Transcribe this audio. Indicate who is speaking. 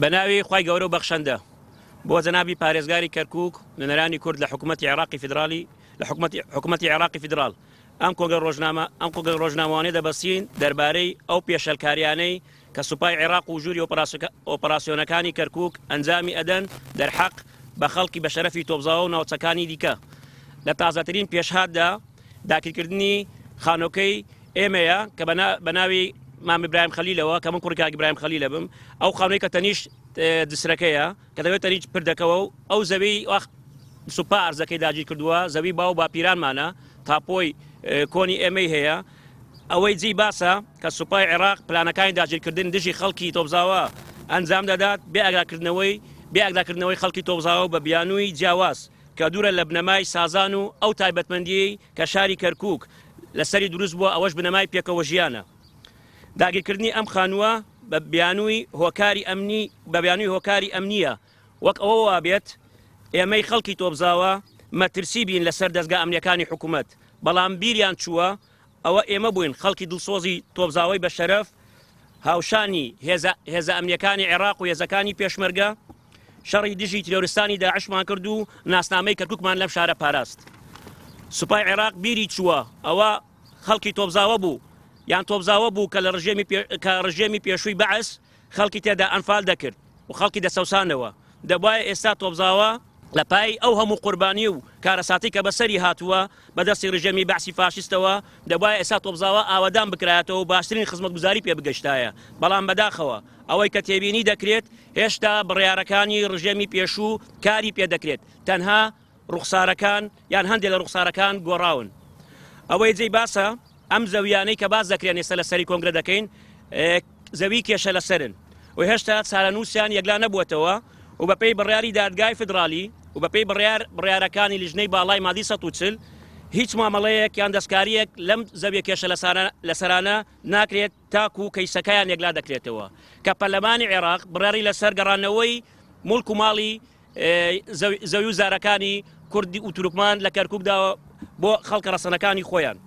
Speaker 1: بەناوی خوای گەورە و بەخشەندە بۆ جەنابی پارێزگاری کەرکوک نوێنەرانی کورد لە حکومەتی عێراقی فیدراڵی لە حکومەتی حکومەتی عێراقی فیدراڵ ئەم کۆگە ڕۆژنامە ئەم کۆگە ڕۆژنامەوانیە دەبەستین دەربارەی ئەو پێشەلکاریانەی کە سوپای عێراق و ژووری ئۆپەراسیۆنەکانی کەرکوک ئەنجامی ئەدەن دەرحەق بە خەڵکی بە شەرەفی تۆپزاوە و ناوچەکانی دیکە لە تازەترین پێشهاتدا داگیرکردنی خانۆکەی ئێمەیە کە بە ناوی مام ئیبراهیم خەلیلەوە کە من کوڕی کاک ئیبراهیم خەلیلە بم ئەو خانووی کە تەنیشت جسرەکەیە کە دەوێت تەنیشت پردەکەوە و ئەو زەوی وەخت سوپا ئەرزەکەی داگیر کردووە زەوی باو باپیرانمانە تاپۆی کۆنی ئێمەی هەیە ئەوەی جێی باسە کە سوپای عێراق پلانەکانی داگیرکردن دژی خەڵکی تۆپزاوە ئەنجام دەدات بێ ئاگاکردنەوەی بێ ئاگاکردنەوەی خەڵکی تۆپزاوە بە بیانووی جیاواز کە دوورە لە بنەمای سازان و ئەو تایبەتمەندییەی کە شاری کەرکووک لەسەری دروست بووە ئەوەش بنەمای پێکەوەژیانە. داگیرکردنی ئەم خانووە بە بیانووی هۆکاری ئەمنی بە بیانووی هۆکاری ئەمنییە وەک ئەوە وابێت ئێمەی خەڵکی تۆپزاوە مەترسی بین لەسەر دەزگا ئەمنییەکانی حکوومەت بەڵام بیریان چووە ئەوە ئێمە بووین خەڵکی دڵسۆزی تۆپزاوەی بەشەرەف هاوشانی هێزە هێزە ئەمنیەکانی عێراق و هێزەکانی پێشمەرگە شەڕی دژی تیرۆرستانی داعشمان کرد و ناسنامەی کەرکوکمان لەم شارە پاراست. سوپای عێراق بیری چووە ئەوە خەڵکی تۆپزاوە بوو یان تۆپزاوە بوو کە لە ڕژێمی کە ڕژێمی پێشووی بەعس خەڵکی تێدا ئەنفال دەکرد و خەڵکی دەچەوسانەوە. دەبوایە ئێستا تۆپزاوە لە پای ئەو هەموو قوربانی و کارەساتەی کە بەسەری هاتووە بە دەستی رژێمی بەعسی فاشیستەوە، دەبوایە ئێستا تۆپزاوە ئاوەدان بکرایەتەوە و باشترین خزمەتگوزاری پێ بگەشتایە، بەڵام بەداخەوە ئەوەی کە تێبینی دەکرێت هێشتا بڕیارەکانی رژێمی پێشوو کاری پێ دەکرێت تەنها روخسارەکان یان هەندێ لە روخسارەکان گۆڕاون. ئەوەی جێی باسە ئەم زەویانەی کە باس دەکرێن ئێستا لەسەری کۆنگرە دەکەین زەوی کێشە لەسەرن و هێشتا چارەنووسیان یەکلا نەبووەتەوە و بەپێی بڕیاری دادگای فیدرالی و بەپێی بڕیار بڕیارەکانی لیژنەی باڵای مادی 140 هیچ مامەڵەیەک یان دەستکاریەک لەم زەویە کێشە لەسەرانە ناکرێت تاکو کەیسەکەیان یەکلا دەکرێتەوە کە پەرلەمانی عێراق بڕیاری لەسەر گەڕانەوەی موڵک و ماڵی زەوی و زارەکانی کوردی و تورکمان لە کەرکوکدا بۆ خەڵکە ڕەسەنەکانی خۆیان.